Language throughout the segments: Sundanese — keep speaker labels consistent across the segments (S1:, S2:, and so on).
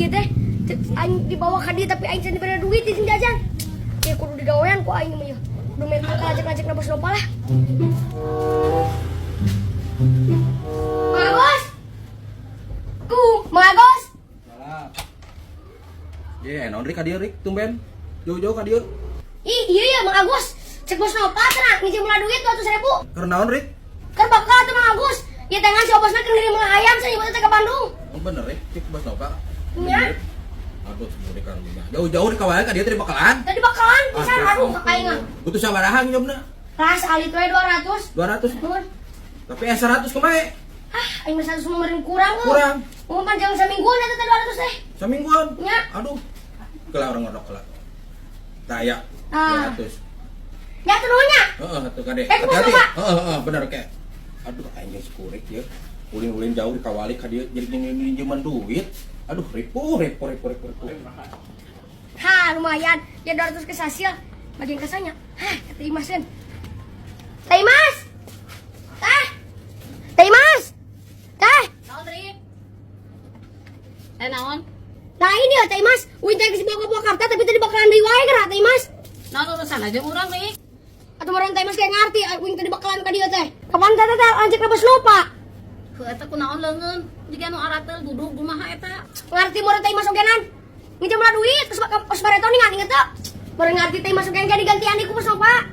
S1: Kieu teh. Aing dibawa ka dieu, tapi aing can dibere duit di jajan. Ya kudu digawean ku aing mah ieu. Kudu minta ka ajak-ajak na Bos Nova lah. Mang Agus. Ku, Mang Agus.
S2: Ye, naon, Rik, ka dieu, Rik? Tumben. Jauh-jauh ka dieu.
S1: Ih, iya ya, Mang Agus. Cek Bos Nova cenah nginjem meula duit 200 ribu.
S2: Keur naon, Rik?
S1: Keur bakal tuh, Mang Agus. Ya tangan si Bosna keur ngirim meula ayam saya teh ke Bandung.
S2: Oh, bener, Rik, cek Bos Nova?
S1: Nya.
S2: Aduh, semuanya karunya. Jauh-jauh di kawalan ka dieu teh bakalan.
S1: Tadi bakalan pisan, aduh, ka aing mah.
S2: Butuh sabaraha nginjemna?
S1: Ras alit we 200.
S2: 200.
S1: Nuhun.
S2: Tapi 100 kumaha?
S1: Ah, aing mah 100 meureun kurang. Euy.
S2: Kurang.
S1: Mun panjang samingguan eta teh 200 teh.
S2: Samingguan.
S1: Nya.
S2: Aduh. Kela orang ngodok kela. Tah ya.
S1: Ah.
S2: 200.
S1: Nya tuh nuhun nya.
S2: Heeh, tuh kade.
S1: Eh, kumaha,
S2: Hati-hati.
S1: Pak?
S2: Heeh, bener ke. Aduh, aing geus kurik ya. Ulin-ulin jauh dikawali ka dieu jadi minjeman duit. Aduh, ripuh, ripuh, ripuh, ripuh, ripuh.
S1: Ha, lumayan. Ya 200 ke hasil. Bagian kasanya. Hah, kata Imasen. Teh Imas. Teh. Teh Imas. Teh.
S3: Naon, Rik? Eh, naon?
S1: Nah, ini ya, Teh Imas. Uing teh geus bawa Purwakarta, tapi tadi bakalan deui wae geura, Teh Imas.
S3: Naon urusan aja urang, Rik?
S1: Atau meureun Teh Imas kayak ngarti uing tadi bakalan ka dieu teh. Kapan teh teh lanjut ka Bos Nova?
S3: Heuh, eta kunaon leungeun? Jiga nu arateul duduk kumaha eta?
S1: Ngarti meureun Teh Imas ogenan. Nginjem lah duit terus pas bareto nih inget tuh. Meureun ngarti Teh Imas ogenan jadi digantian di ku Bos Nova.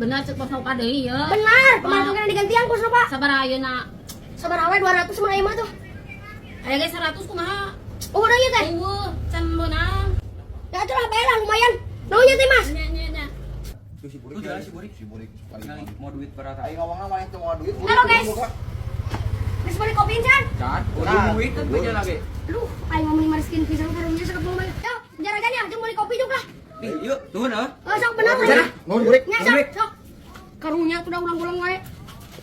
S3: Bener cek Bos Nova deui ya.
S1: Benar, kemarin ogenan digantian ku Bos Nova.
S3: Sabaraha ayeuna?
S1: Sabaraha we 200 mah ieu mah tuh.
S3: Aya ge 100 kumaha?
S1: Oh, udah ieu teh.
S3: Eueuh, can beunang.
S1: Ya atuh lah, bae lah, lumayan. Nuhun nya, Teh Mas.
S3: Nya nya nya.
S2: Tuh si Burik. Tuh si Burik.
S4: Si Burik.
S2: Mau duit berapa?
S4: Aing ngomongna mah itu mau duit.
S1: Halo, guys. Geus beli kopi can?
S2: Can,
S4: Nah,
S2: duit kan punya lagi.
S1: Duh, aing ngomong miskin pisan karunya sakit mah. Yo, jaragan ya, jeung beli kopi juga lah.
S2: Nih, yuk, turun ah.
S1: Oh, sok bener ya.
S4: Nuhun, Burik.
S1: Nya sok, sok. Karunya tuh udah ulang-ulang wae.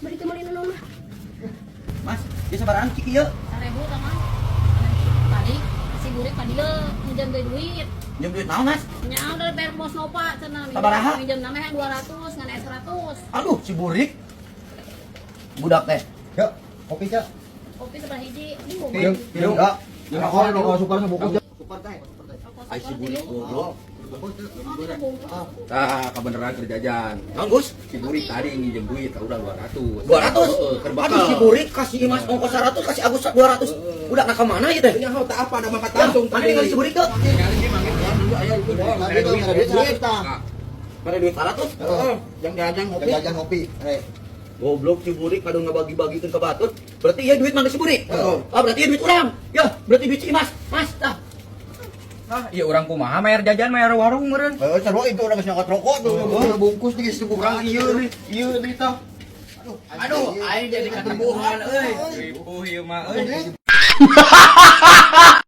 S1: Beri teu meuli naon mah.
S2: Mas, dia sabaraha cik ieu?
S3: 1000 tah mah. Tadi si Burik ka dieu minjem deui duit.
S2: Njem duit naon, Mas?
S3: Nya dari bayar Bos Nova cenah.
S2: Sabaraha?
S3: Minjem nama yang 200 ngan aya 100.
S2: Aduh, si Burik. Budak teh.
S4: Yuk, kopi, Cak.
S3: Kopi sabaraha hiji?
S4: Yuk, yuk. Rokok, rokok super sebungkus. Super teh.
S2: Ai si Burik goblok.
S3: Oh,
S2: Tah, kebenaran kerjajan.
S5: Naon, Gus?
S2: Si Burik tadi nginjem duit, udah 200.
S5: 200?
S2: Heeh, keur bakal.
S5: Aduh, si Burik kasih Imas ongkos 100, kasih Agus 200. Udah nak ke mana ya teh?
S2: Nya tak apa ada makan
S5: Ya,
S2: langsung.
S5: mana ningali si Burik tuh?
S4: Nanti tuh ada duit 100 tah.
S5: Mana duit 100?
S4: Heeh.
S5: Yang jajan ngopi.
S4: Jajan ngopi. Eh.
S5: Goblok si Burik kadang ngabagi-bagikeun ke batur. Berarti ya duit mana si Burik?
S4: Heeh.
S5: Ah, berarti ya duit urang. Ya, berarti duit si Imas. Mas, tah.
S6: Ah, iya urang kumaha mayar jajan, mayar warung meureun.
S4: Eh, sarua itu urang geus nyokot rokok tuh, bungkus nih geus
S6: Urang ieu nih, ieu nih tah.
S4: Aduh,
S6: Aing jadi ketempuhan euy. Ripuh ieu mah euy.